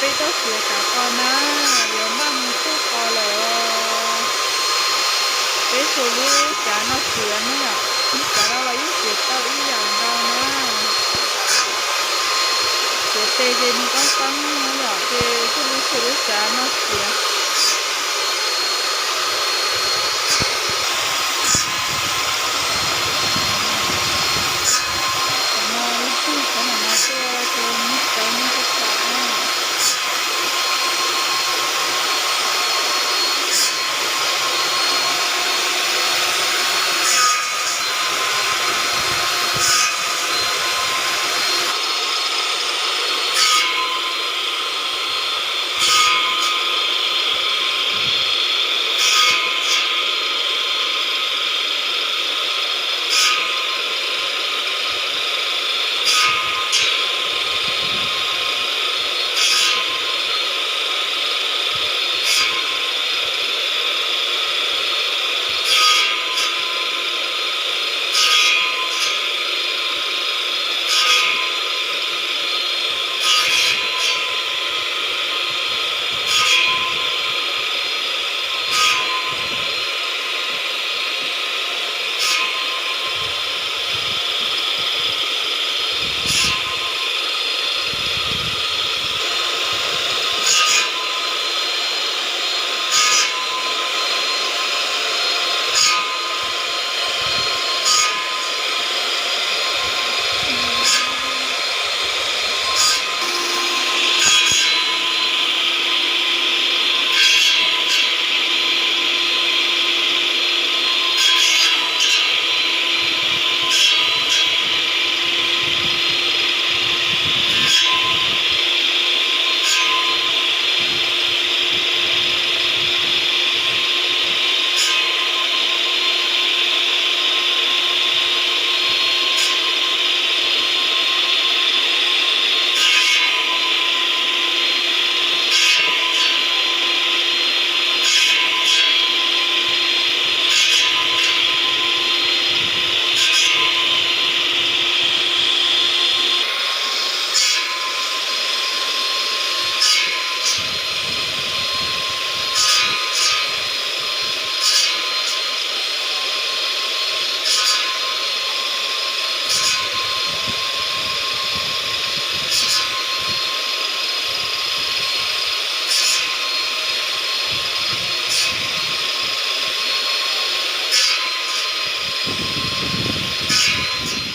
Peb tuaj txiav kav qos na, yuav npaj mus txog qos lawm os. Peb tsuas lub cav no txiav na yom, lub cav no los yeej txiav tau ib yam nkaus na. Txiav tes ces nws qoob qoob no yom, ces tsuas lub, tsuas lub cav no txiav. Qhov no, qhov no tuaj ces muab cawv muab cawv na.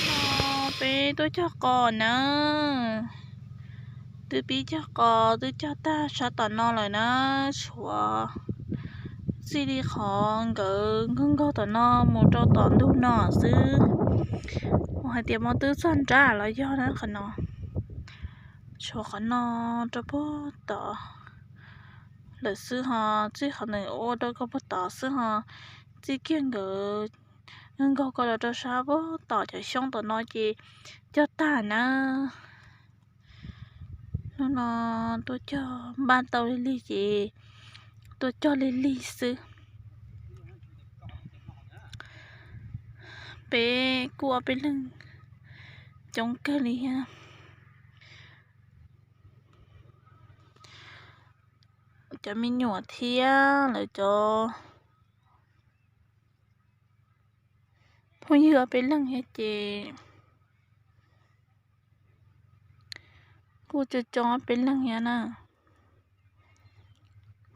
No peb tuaj cog qos na. Twb pib cog qos, twb cog tag sab tom no lawm na, tshuav txij li qhov nkawd nkaug nkaug tom no mus rau tom ntug no xwb. Mus hais tias muab twb txog nrab los yog na qhov no. Tshuav qhov no rau puag tod lawm xwb ho, txij qhov nws ua rau koj puag tod xwb ho, txij kiag nkawd nkaug nkaug ko los rau sab puag tom cov xyoob tom no ces cog tag na. Hnub no tuaj cog npaj tau lig lig ces tuaj cog lig lig xwb. Peb kuj ob peb leeg coob kawg li thiab. Cov me nyuam thiab lawv cov phooj ywg ob peb leeg thiab ces kuj coob coob ob peb leeg thiab na.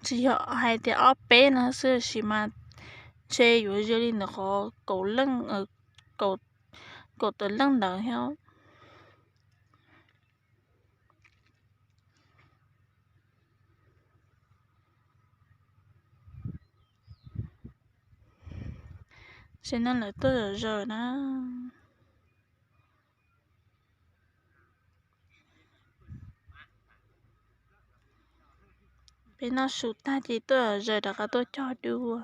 Tsis yog hais tias ob peb no xwb tab sis mas ntshe yuav ze li ntawm qhov kaum leej, kaum tawm leej ntawd thiab. Tsev neeg lawv tuaj zom zaws na. Peb noj su tag ces tuaj zom zaws rov qab tuaj cog dua.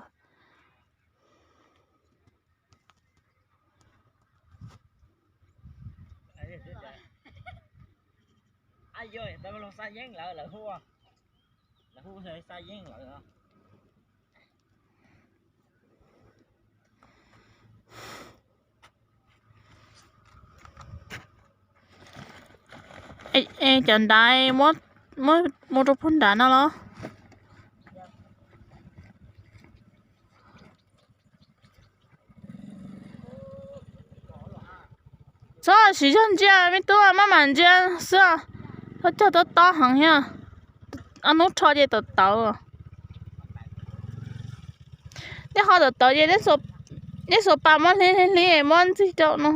Cov ntaiv muab Muab mus rau puag nrad no los? Txhob siv zog ntsia me tub, maj mam ntsia xwb. Koj cog tob tob heev thiab. Ob hnub rho ces tawv tawv. Nej qhov tawv tawv ces nej xuas pas muab hliv hliv hliv muab ntxig rau no.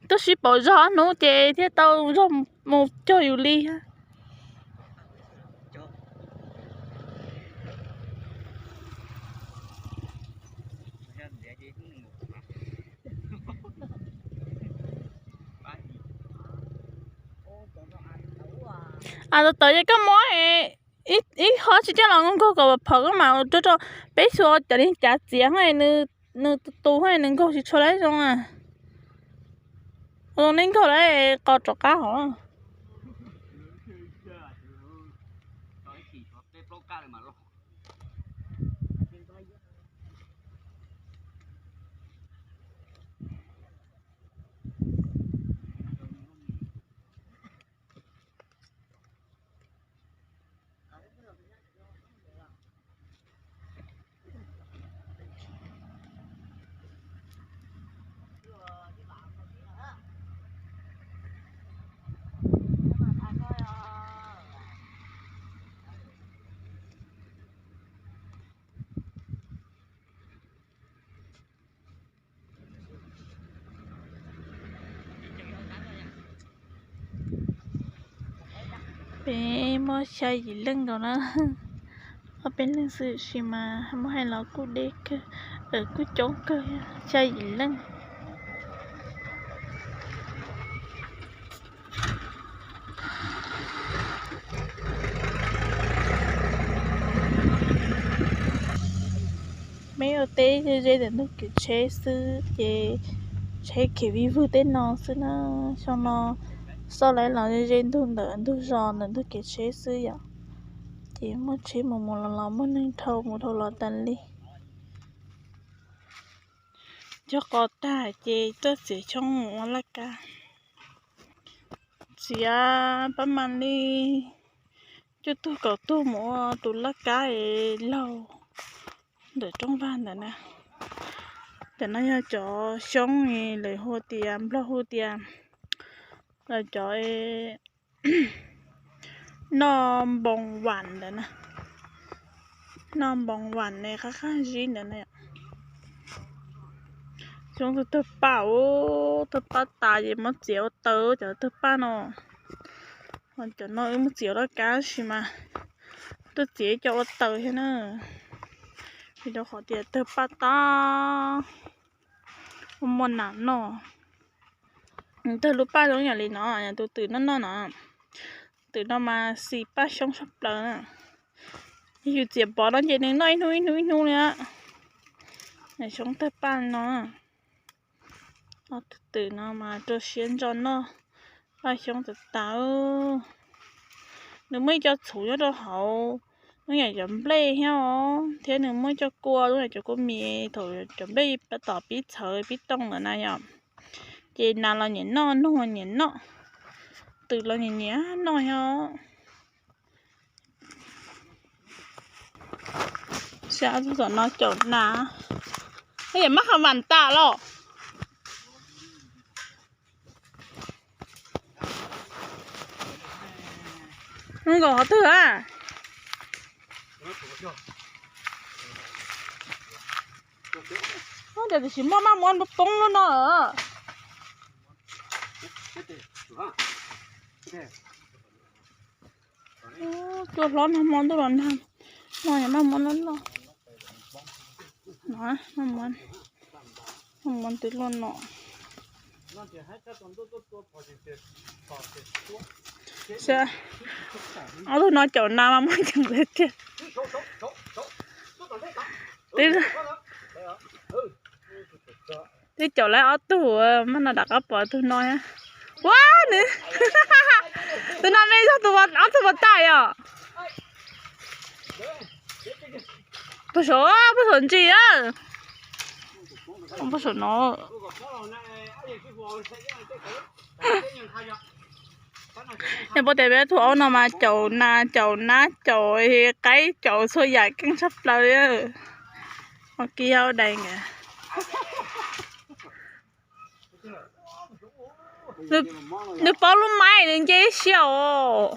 Twb sib pauv zog ob hnub ces thiaj tau zog mus cog yus li. As, tawv tawv ces koj muab ib qho tsis coj los nkaug kom phom koj mam rau rau peb xyuas cov niag cav txiav, nws tu tu nws nkaug tsis tshua lawm zoo. Zoo li nkaug lawm qos rov qab hov. Peb muaj xya yim leej nkaus na, ob peb leeg xwb tab sis mas muab hais los kuj deb kawg, kuj coob kawg, xya yim leej. Peb ua teb ze ze ntawm ntug kev tsheb xwb ces tsheb khiav vij vwg tej no xwb na. Xyoo no xauj laib los ze ze ntug ntawm ntug zos ntawm ntug kev tsheb xwb yom. Ces muaj tsheb mus mus los los, muaj neeg dhau mus dhau los tas li. Cog qos tag ces tuaj txiav xyoob mus ua laj kab. Txiav pab mam li cuaj tug kaum tug mus ua tus laj kab laug ntawm rooj vag ntawd na. Cov no yog cov xyoob lawv hu tias, Nplog hu tias, lawv cov noj npoo vam ntawd na. Noj npoo vam ne, qab qab zib ntawd na. Xyoob tawg paj, tawg paj tas ces muab txiav ua taws cov tawg paj no. Cov no wb muab txiav ua laj kab tab sis mas tuaj txiav coj ua taws thiab na, vim rau qhov tias tawg paj tab muaj nas noj. Tawg lub paj zoo yam li no, yog tus twm noj noj no. Twm no mas xis paj xyoob tshaj plaws na. Yus txiav pov no ces nws noj ib hnub ib hnub ib hnub li. Xyoob tawg paj no. Twm no mas rau siab ntso noj paj xyoob tas tas. Nws muaj ib co txhuv nyob rau hauv, zoo yam cov nplej thiab os, thiab nws muaj ib co kua zoo yam cov kua mis thaum cov nplej tab tom pib txhawv pib tooj lawm na yom. Ces nas los nyiam noj, noog los nyiam noj, twm los nyiam nyiam noj thiab. Saib tus tom no caum nas, yam mab qham vam tas los. Nkaum qhov twg a? Tias tiam sis muaj maj muab poob lub no. Cua hlob nag hmo ntuj los nag, no maj muab loj loj. No, maj muab twb luaj no. Ob tug no caum nas mas muaj ceem tiag. Twb caum lawm ob tug, mas no rov qab pom tus no. Ua, nws, tus no me yog ob tug pov tag yom. Pab saum, pab saum ntsis a. Pab saum no. Nej pom tias peb tug aub no mas caum nas caum nab caum qaib caum txhua yam keej tshaj plaws li. Ua kib yau dais nkawd. Nws paub lub maib nws nce ib siab os.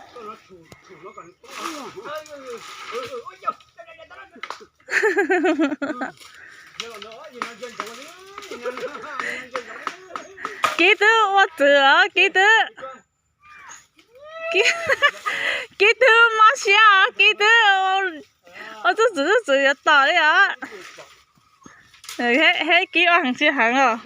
Kib twb ua txwv os, kib twb. Kib twb mob siab os, kib twb ua txuj txwv txuj txwv yuav tom li os. Heb kib ua heev tsis heev os.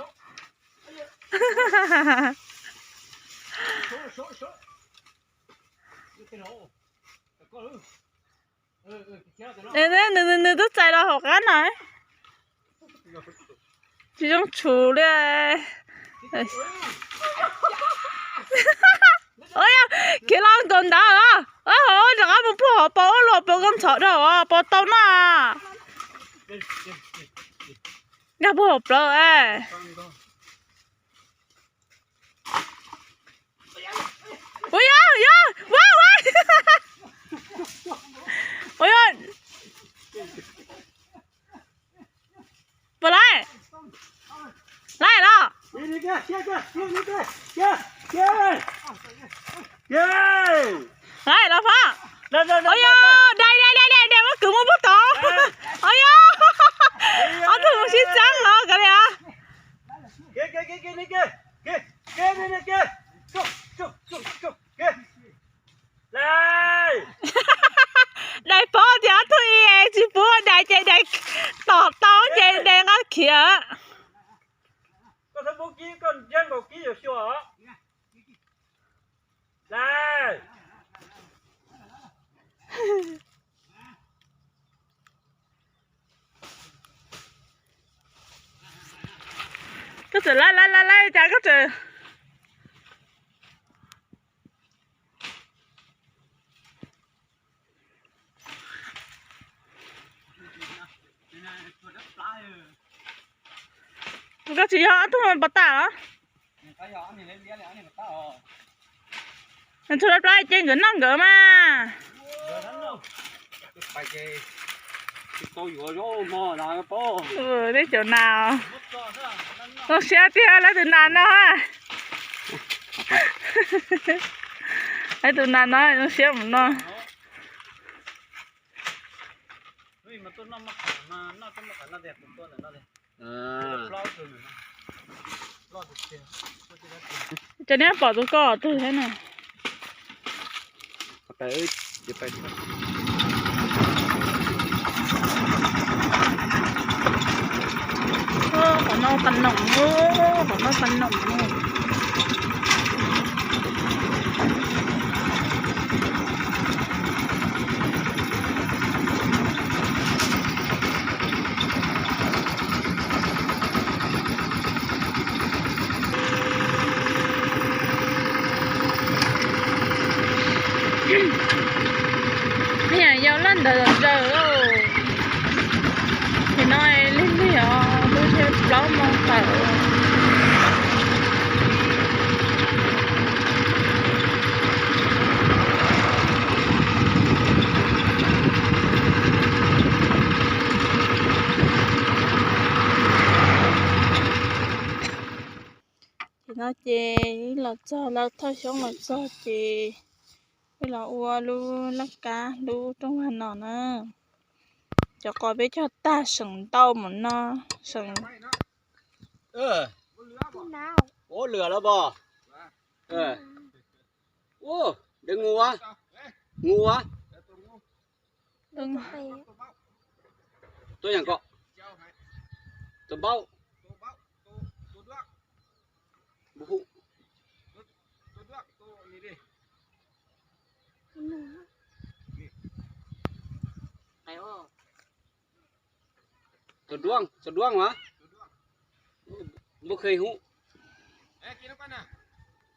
Nws twb txais los hauv qab no. Tsis zoo tshuv li. Khiav los nkaus ntawd, rov qab mus puag hauv paus ua luaj paus koj ntxhov dhau paus tau no. Nkag puag hauv plawv. Ua yog, yog, ua, ua. Ua yog. Puas laij? Laij los? Laij los pab. Ua yog, dai, dai, dai, dai, dai, muab kwv mus puag tod. Ua yog, ob tug mus sib txeeb los kav liam. Dais paub tias ob tug ib tsis pub dais ces dais tom tau ces dais nqa khiav. Koj txawm laij laij laij laij cas koj txawm. Koj tsis yog ob tug pov tas los? Tshuav plab ces nkawd noj nkawd mas. Tej cov nas, zoo siab tiag lawv tus nas no. Lawv tus nas no zoo siab mus no. Cov neb pom tus koj twg thiab na? Qhov no pas noom, qhov no pas noom. Yog laj ntawd zaws, nim no lig lig os, lub sij hawm plaub moos tawm. Ces no ces los txog lawv thauj xyoob los txog ces peb los ua lub laj kab lub rooj vag no na. Cov qos peb cog tag seem ntau mus no, seem. Ua lwm los pom. Ua, de ngu a, ngu a. Tuaj yam kom, tus npaum. Tus duab, tus duab mas. Npaum khej hu.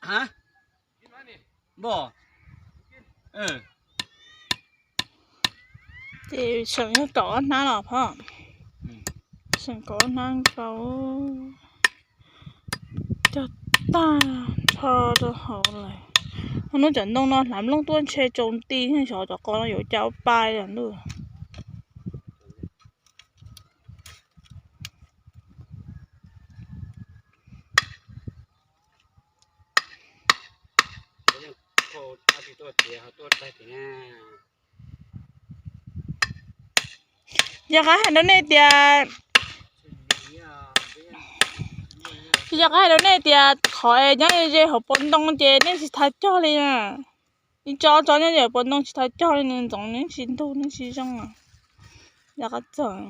Ha? Npaum. Ces seem yog kaum ob hnab los phauj. Seem kaum ob hnab nkaus. Cog tag nrho rau hauv lawm. Hnub cov ntoo no hlav nplooj tuaj ntshe tsaus nti, xyov cov qos no yuav ua cas ua pa li lawm. Yog qab hais rau nej tias, yog qab hais rau nej tias qhov nyob ze hauv paus ntoo ces nej tsis tau cog li na. Ib tsob tsob nyob ze hauv paus ntoo tsis tau cog li, nws ntxoov, nws tsis ntug, nws tsis zoo. Yog qab txawm.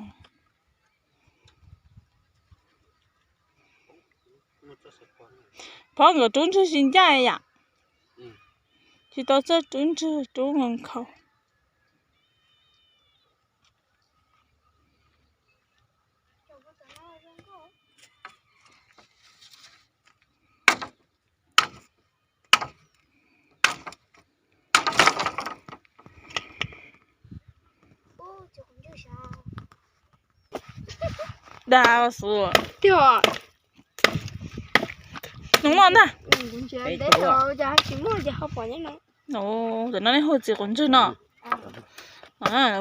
Phauj, nkawd rub ntswg tsis ncaj yam. Tsis tau txawj rub ntswg, rub nkhaus. Dag xus. Tiag. Nws muaj ntag. Tam no nej hu txiv quav ntswg no.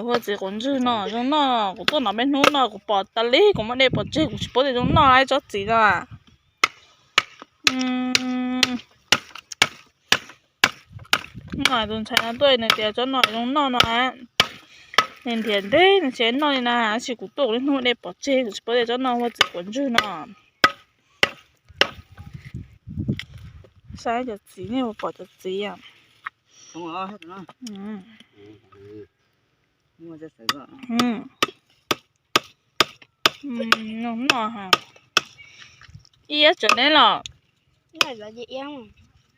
Hu txiv quav ntswg no zoo noj, kuv tuaj nov peb hnub no kuv pom tas li, kuv muab de pov tseg, kuv tsis paub tias zoo noj ib tsob txiv no. Tus ntxhais no tuaj nws tias tsob no zoo noj no. Nws nrhiav ntev nws tsis noj li na, tab sis kuv tuaj kuv niaj hnub de pov tseg, kuv tsis paub tias tsob no hu txiv quav ntswg no. Saib cov txiv, nej puas pom cov txiv? Noj, ib iab tsev neb los.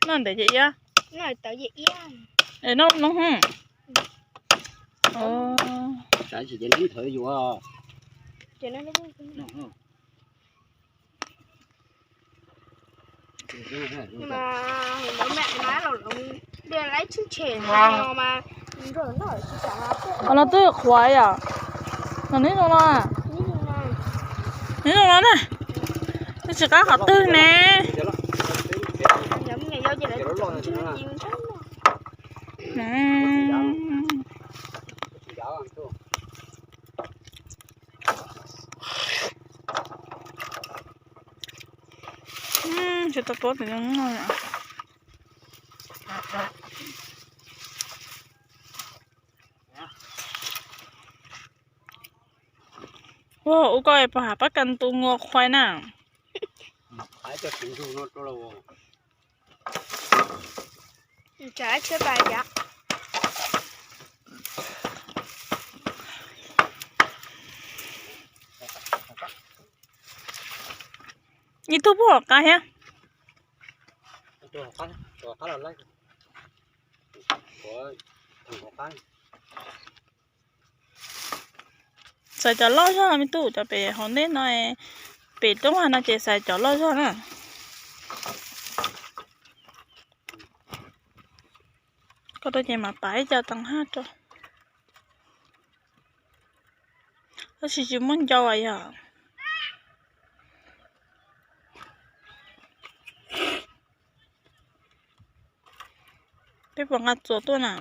Noj ntev ces iab. Noj, noj. Qhov no twb qhuav yom. Qhov neb zoo no, neb zoo no na. Twb tsis qab qhov twg ne. Tsis tau paub tias zoo noj. Ua, ua koj puas hav pab kas ntu ngua qhuai na. Ib tug puag hauv qab thiab. Xaiv cov loj zog me tub, cov pem hauv ntej no, pem roob hav no ces xaiv cov loj zog na. Koj rau ces mam pav ib co teev haj rau. Tab sis tsis muaj ncau as yog. Peb puas nqa txuas tuaj na?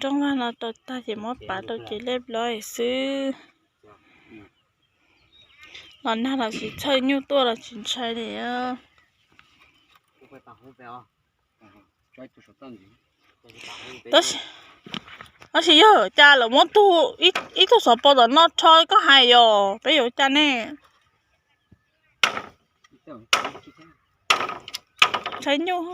Roob vaj no tau tag ces muab pav rau ces lej loj xwb. Los nag los tsis txhawj, nyuj tuaj los tsis ntshai li. Tab sis yog cas lawv muab ib tug xov pos tom no rho koj hais yom, peb yuav ua cas ne? Ntshai nyuj.